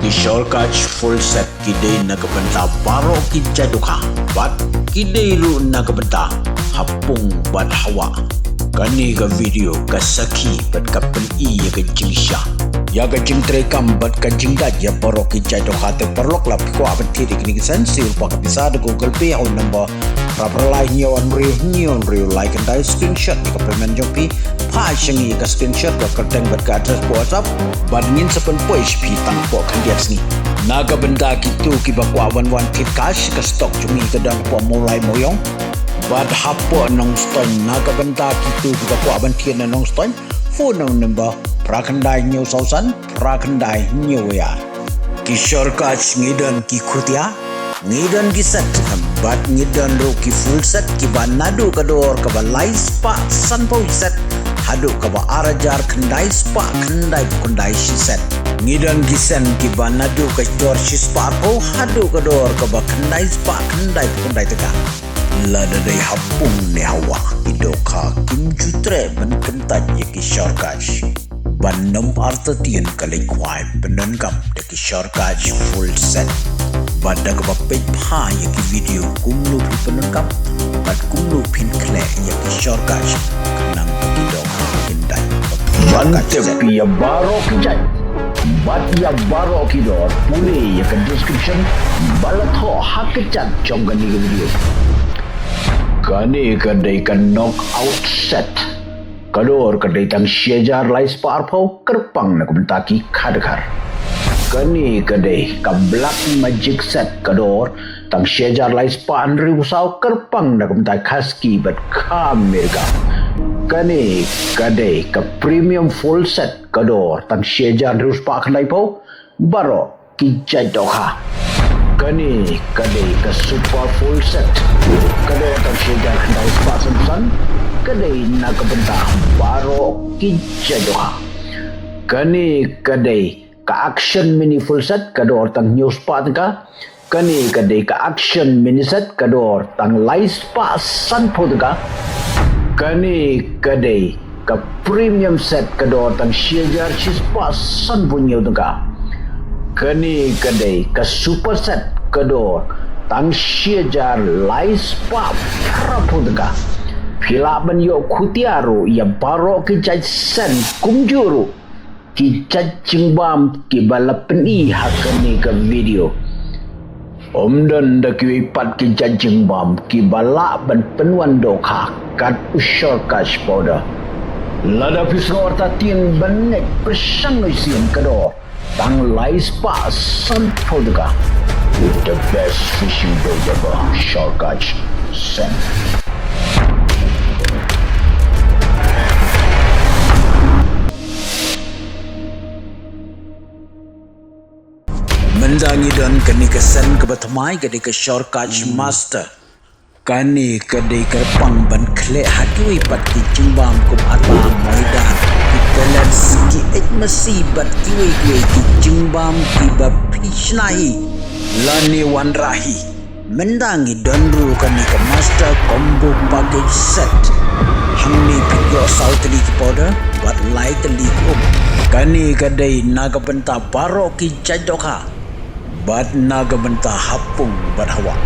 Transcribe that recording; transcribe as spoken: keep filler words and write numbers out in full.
Ki shortcut full set ki dei na ka bynta baroh ki jait dohkha bad ki dei ruh na ka bynta ha pung bad ha wah. Kane ka video ka sakhi bad ka pyni ïa ka jingshisha, ïa ka jingtrei kam bad ka jingdait ïa baroh ki jait dohkha. Te paralok, lada phi kwah ban thied ïa kine ki send, siew lypa ka pisa da Google Pay ha u number phra phra lai hynñiew hynriew hynñiew hynriew lai khyndai. Screenshot ïa ka payment jong phi, phah sha ngi ïa ka screenshot, ka kyrteng bad ka address hapoh WhatsApp, bad ngin sa pynpoi sha phi tang hapoh khyndiat sngi. Na ka bynta kito kiba kwah ban wan thied cash, ka stock jong ngi ka don hapoh Mawlai Mawiong bad hapoh Nongstoiñ. Na ka bynta kito kiba kwah ban thied na Nongstoiñ, phone na u number phra khyndai hynñiew saw san phra khyndai hynñiew ar. Ki shortcut ngi don ki khutia, ngi don ki set, bad ngi don ruh ki full set kiba naduh ka dor kaba lai spah sanphew shi set haduh kaba ar hajar khyndai spah khyndaiphew khyndai shi set. Ngi don ki send kiba naduh ka dor shi spah arphew haduh ka dor kaba khyndai spah khyndaiphew khyndai tyngka. Lada dei ha pung ne ha wah, ki dohkha kim ju treh ban kyntait ïa ki shortcut. Ban nym artatien, ka leit khwai pyndonkam da ki shortcut full set. Bad da kaba peit bha ïa ki video kumno phin pyndonkam bad kumno phin khleh ïa ki shortcut, khnang ba ki dohkha kin dait. Ban tip ïa baroh ki jait bad ïa baroh ki dor, pule ïa ka description ba la thoh ha ka chat jong kane ka video. Kane ka dei ka knockout set. Ka dor ka dei tang shi hajar lai spah arphew, kyrpang na ka bynta ki kha dkhar. Kane ka dei ka Black Magic set, ka dor tang shi hajar lai spah hynriewphew saw, kyrpang na ka bynta ki kha Saki bad kha Amerika. Kane ka dei ka Premium Full Set, ka dor tang shi hajar hynriewspah khyndaiphew. Baroh ki jait dohkha. Kane ka dei ka Super Full Set, ka dor tang shi hajar khyndai spah sanphew san, ka dei na ka bynta baroh ki jait dohkha. Kane ka dei ka Action Mini Full Set, ka dor tang hynñiew spah tyngka. Kane ka dei ka Action Mini Set, ka dor tang lai spah sanphew tyngka. Kane ka dei ka Premium Set, ka dor tang shi hajar shi spah sanphew hynñiew tyngka. Kane ka dei ka Super Set, ka dor tang shi hajar lai spah phraphew tyngka. Phi lah ban ïoh khutia ruh ïa baroh ki jait send kumjuh ruh ki jait jingbam kiba la pyni ha kane ka video. Ym don da kiwei pat ki jait jingbam kiba lah ban pynwan dohkha kat u Shortcut powder. Lada phi sngewthuh, tang ban ngeit pyrshang ïa sien, ka dor tang lai spah sanphew tyngka. The best fishing bait ever, Shortcut scent. Mynta ngi don kane ka scent kaba thymmai, ka dei ka Shortcut Master. Kane ka dei kyrpang ban khleh ha kiwei pat ki jingbam kum atta, maida, ki pellets, ki eit masi bad kiwei kiwei ki jingbam kiba phi shna hi lane wanrah hi. Mynta ngi don ruh kane ka Master Combo Package Set. Hangne phin ïoh saw tylli ki powder bad lai tylli ki um. Kane ka dei na ka bynta baroh ki jait dohkha bad na ka bynta ha pung bad ha wah.